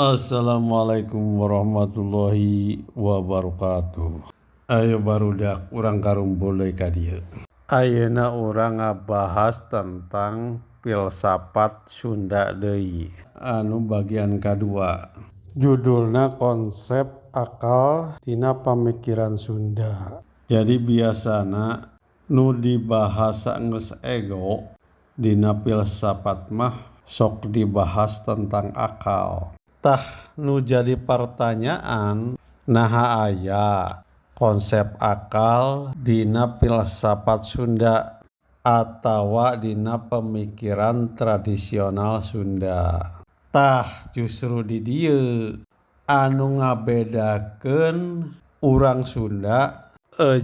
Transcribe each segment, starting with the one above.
Assalamualaikum warahmatullahi wabarakatuh. Ayo barudak, urang karumpul deui ka dieu. Ayeuna urang ngabahas tentang filsafat Sunda deui anu bagian kadua. Judulna konsep akal dina pamikiran Sunda. Jadi biasana nu dibahas saenggeus ego dina filsafat mah sok dibahas tentang akal. Tah nu jadi pertanyaan, naha aya konsep akal dina filsafat Sunda atawa dina pemikiran tradisional Sunda? Tah, justru di dieu anu ngabedakeun urang Sunda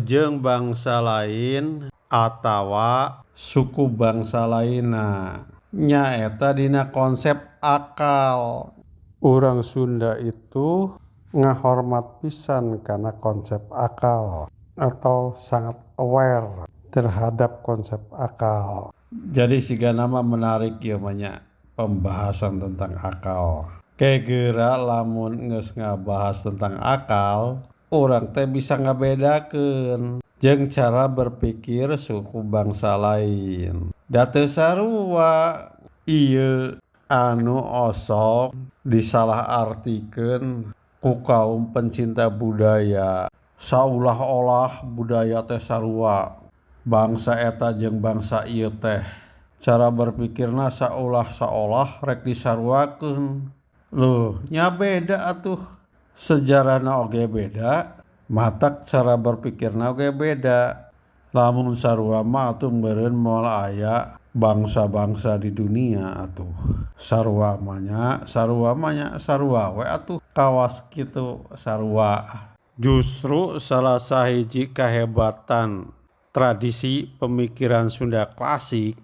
jeung bangsa lain atawa suku bangsa lainna nyaeta dina konsep akal. Urang Sunda itu ngahormat pisan kana konsep akal atau sangat aware terhadap konsep akal. Jadi sigana mah menarik ieu mah nya, pembahasan tentang akal. Ke geura lamun geus ngabahas tentang akal, urang teh bisa ngabedakeun jeung cara berpikir suku bangsa lain. Da teu sarua ieu anu osok disalahartikeun ku kaum pencinta budaya. Saulah-olah budaya teh sarua bangsa eta jeung bangsa ieu teh. Cara berpikirna saulah-saolah rek disaruakeun. Loh, nya beda atuh. Sejarahna oge beda, matak cara berpikirna oge beda. Lamun sarua mah atuh meureun moal aya bangsa-bangsa di dunia atuh. Sarua mah nya, sarua mah nya, sarua we atuh kawas kitu sarua. Justru salah sahiji kahebatan tradisi pemikiran Sunda klasik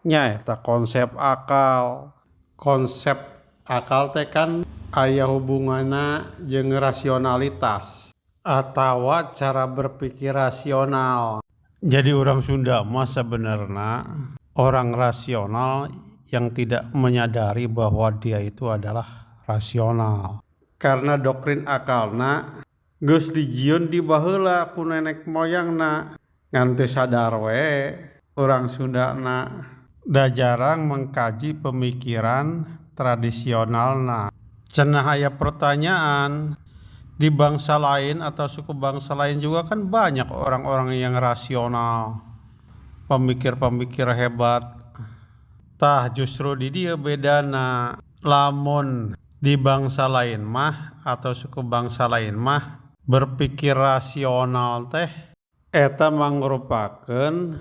nyaeta konsep akal. Konsep akal teh kan aya hubunganna jeung rasionalitas atawa cara berpikir rasional. Jadi orang Sunda mah sebenarnya orang rasional yang tidak menyadari bahwa dia itu adalah rasional. Karena doktrin akalna geus dijieun di baheula ku nenek moyangna, ngan teu sadar we urang Sundana. Da jarang mengkaji pemikiran tradisionalna. Cenah aya pertanyaan, di bangsa lain atau suku bangsa lain juga kan banyak orang-orang yang rasional, pemikir-pemikir hebat. Tah, justru di dieu bedana. Lamun di bangsa lain mah atau suku bangsa lain mah berpikir rasional teh eta mangrupakeun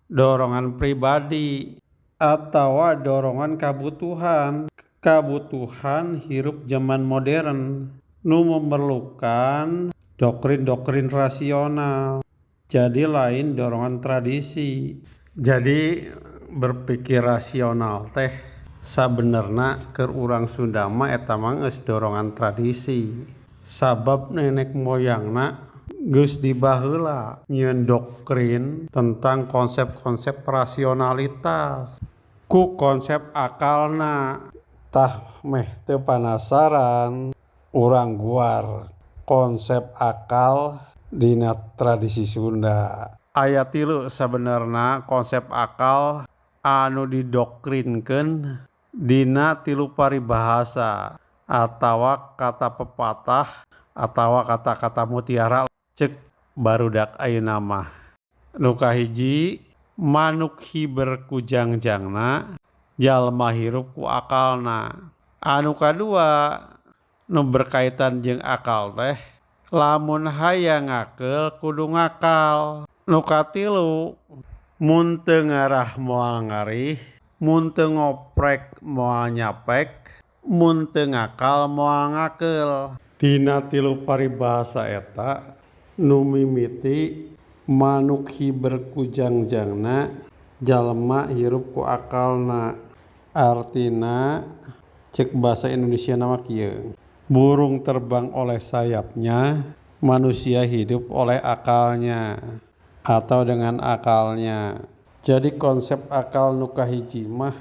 dorongan pribadi atawa dorongan kabutuhan, kabutuhan hirup zaman modern nu memerlukan doktrin-doktrin rasional. Jadi lain dorongan tradisi. Jadi berpikir rasional teh sabenerna keur urang Sunda mah eta mah geus dorongan tradisi. Sabab nenek moyangna geus di baheula nyieun doktrin tentang konsep-konsep rasionalitas ku konsep akalna. Tah, meh teu panasaran, urang guar konsep akal dina tradisi Sunda. Aya tilu sabenerna konsep akal anu didoktrinkeun dina tilu paribahasa atawa kata pepatah atawa kata-kata mutiara cek barudak ayeuna mah. Nu kahiji, manuk hiber ku jangjangna, jalma hirup ku akalna. Anu kadua nu berkaitan jeung akal teh, lamun hayang ngakeul kudu ngakal. Nu katilu, mun teu ngarah moal ngarih, mun teu ngoprek moal nyapek, mun teu ngakal moal ngakeul. Dina tilu paribahasa eta, nu mimiti manuk hiber ku jangjangna, jalma hirup ku akalna, artina cek bahasa Indonesia mah kieu: burung terbang oleh sayapnya, manusia hidup oleh akalnya atau dengan akalnya. Jadi konsep akal nu kahiji mah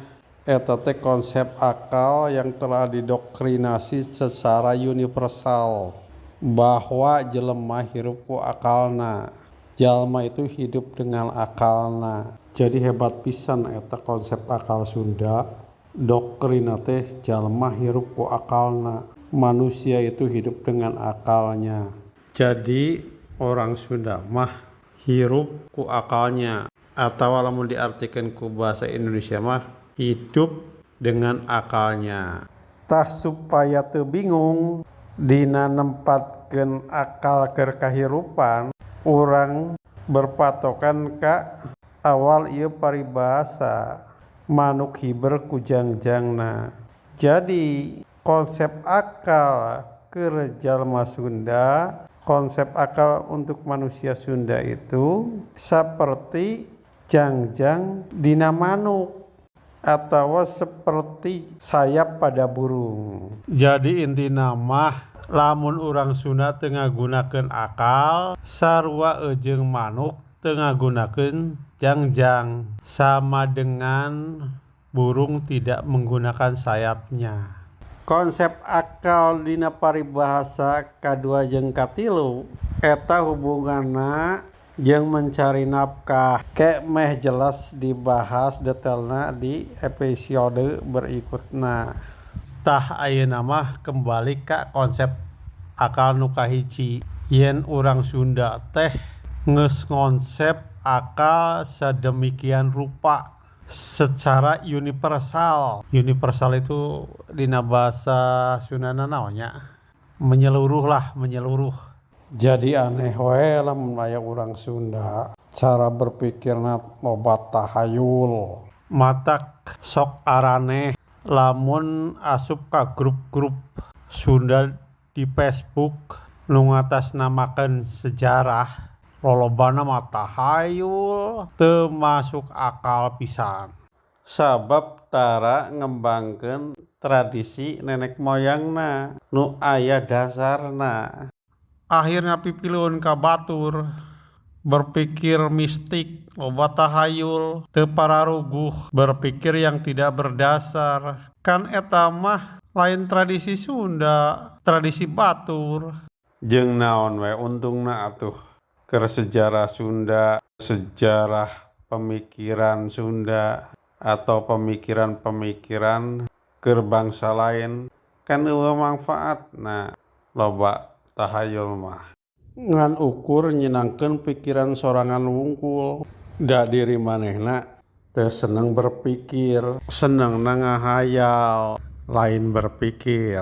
Eta teh konsep akal yang telah didoktrinasi secara universal bahwa jelema hirup ku akalna. Jalma itu hidup dengan akalna. Jadi hebat pisan eta konsep akal Sunda. Doktrina teh jalma hirup ku akalna. Manusia itu hidup dengan akalnya. Jadi orang Sunda mah hirup ku akalnya, atau lamun diartikan ku bahasa Indonesia mah hidup dengan akalnya. Tah supaya teu bingung dina nempatkeun akal keur kahirupan, urang berpatokan ka awal ieu paribasa, manuk hiber ku jangjangna. Jadi konsep akal keur jalma Sunda, konsep akal untuk manusia Sunda itu seperti jangjang dina manuk atau seperti sayap pada burung. Jadi intina mah lamun urang Sunda teu ngagunakeun akal, sarua jeung manuk teu ngagunakeun jangjang, sama dengan burung tidak menggunakan sayapnya. Konsep akal dina paribahasa kadua jeung katilu eta hubunganna jeung mencari nafkah. Ke meh jelas dibahas detailna di episode berikutna. Tah ayeuna mah kembali ka konsep akal nu kahiji. Yen urang Sunda teh geus ngonsep akal sedemikian rupa secara universal. Universal itu dina bahasa Sundana naon nya? Menyeluruh lah, menyeluruh. Jadi aneh we lamun aya urang Sunda cara berpikirna loba tahayul. Matak sok araneh lamun asup ka grup-grup Sunda di Facebook nu ngatasnamakeun sejarah, lolobana mah tahayul, teu masuk akal pisan. Sabab tara ngembangkeun tradisi nenek moyangna nu aya dasarna. Akhirnya pipilueun ka batur, berpikir mistik, loba tahayul, teu pararuguh, berpikir yang tidak berdasar. Kan eta mah lain tradisi Sunda, tradisi batur. Jeung naon we untungna atuh keur sejarah Sunda, sejarah pemikiran Sunda atau pemikiran-pemikiran keur bangsa lain kan eueuh manfaatna loba tahayul mah. Ngan ukur nyenangkeun pikiran sorangan wungkul. Da diri manehna teu seneng berpikir, senengna ngahayal, lain berpikir.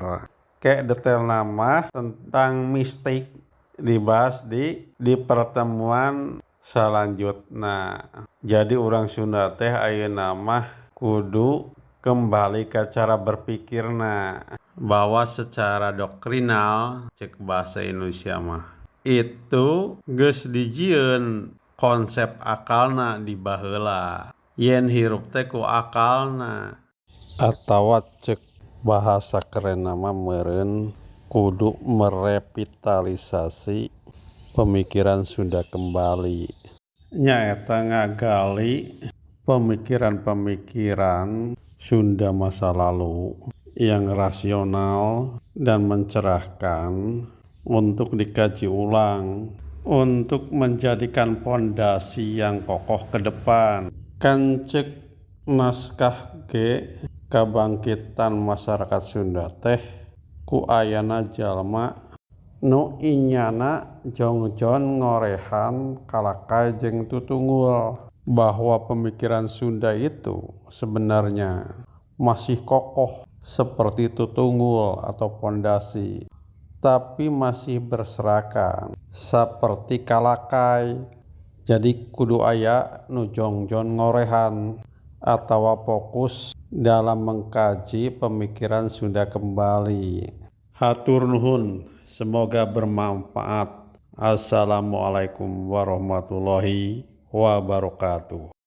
Kek detailna mah tentang mistik dibahas di pertemuan selanjutna. Jadi urang Sunda teh ayeuna mah kudu kembali ke cara berpikirna, bahwa secara doktrinal cek bahasa Indonesia mah itu geus dijieun konsep akalna di baheula, yen hirup teh ku akalna, atawa cek bahasa kerenna mah meureun kudu merevitalisasi pemikiran Sunda kembali. Nyaeta ngagali pemikiran-pemikiran Sunda masa lalu yang rasional dan mencerahkan untuk dikaji ulang, untuk menjadikan pondasi yang kokoh ke depan. Kan cek naskah ge kabangkitan masyarakat Sunda teh ku ayana jalma nu inyana jongjon ngorehan kalakai jeung tutunggul, bahwa pemikiran Sunda itu sebenarnya masih kokoh seperti tutunggul atau pondasi, tapi masih berserakan seperti kalakai. Jadi kudu aya nu jongjon ngorehan atawa fokus dalam mengkaji pemikiran Sunda kembali. Hatur nuhun, semoga bermanfaat. Assalamualaikum warahmatullahi wabarakatuh.